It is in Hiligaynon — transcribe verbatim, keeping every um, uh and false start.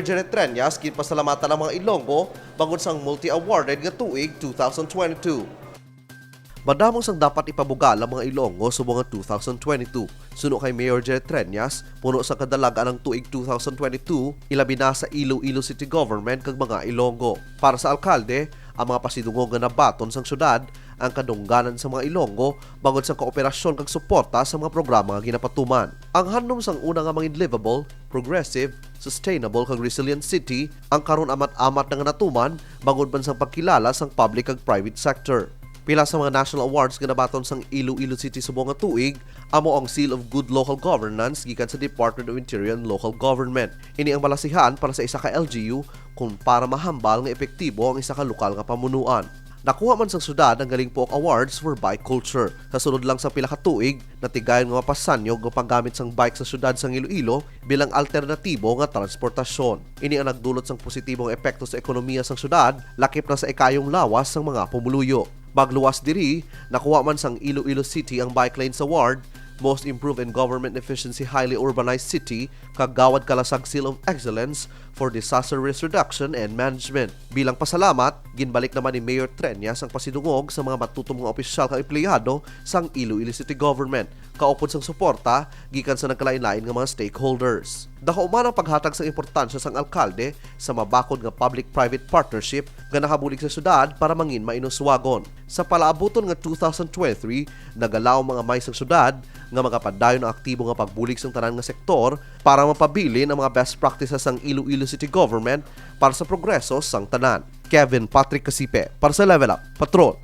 Janet Treñas, ginpasalamatan ang mga Ilonggo bangod sang multi-awarded nga tuig two thousand twenty-two. Madamo sang dapat ipabugal ang mga Ilonggo subong nga two thousand twenty-two. Suno kay Mayor Janet Treñas, puno sang kadalagan ang tuig two thousand twenty-two, ilabi na sa Iloilo City Government kag mga Ilonggo. Para sa alkalde, ang mga pasidungog nga nabaton sang syudad, ang kadungganan sa mga Ilonggo bangod sa kooperasyon kag suporta sa mga programa nga ginapatuman. Ang handom sang una nga mangin livable, progressive, sustainable kag resilient city ang karon amat-amat na nga natuman bangod man sang pagkilala sang public kag private sector. Pila sa mga national awards nga nabaton sang Iloilo City subong nga tuig amo ang Seal of Good Local Governance gikan sa Department of Interior and Local Government. Ini ang balasihan para sa isa ka L G U kung para mahambal nga epektibo ang isa ka lokal nga pamunuan. Nakuha man sang syudad ang Galing Puok Awards for Bike Culture. Sa sulod lang sang pila ka tuig, natigayon nga mapasanyo ang paggamit sang bike sa syudad sang Iloilo bilang alternatibo nga transportasyon. Ini ang nagdulot sang positibong epekto sa ekonomiya sang syudad, lakip na sa ikayong lawas sang mga pumuluyo. Magluwas diri, nakuha man sang Iloilo City ang Bike Lanes Award, Most Improved and Government Efficiency Highly Urbanized City, kag Gawad Kalasag Seal of Excellence for Disaster Risk Reduction and Management. Bilang pasalamat, ginbalik naman ni Mayor Treñas ang pasidungog sa mga matutom nga opisyal kag empleyado sang Iloilo City Government, kaupod sang suporta gikan sa nagkalain-lain nga mga stakeholders. Daho man ang paghatag sang importansya sang alkalde sa mabakod nga public-private partnership nga nakabulig sa syudad para mangin mainuswagon. Sa palaabuton nga two thousand twenty-three, nagalaom ang amay sang syudad nga magapadayon ang aktibo nga pagbulig sang tanan nga sektor para mapabilin ang mga best practices sang Iloilo City Government para sa progreso sang tanan. Kevin Patrick Casipe para sa Level Up Patrol.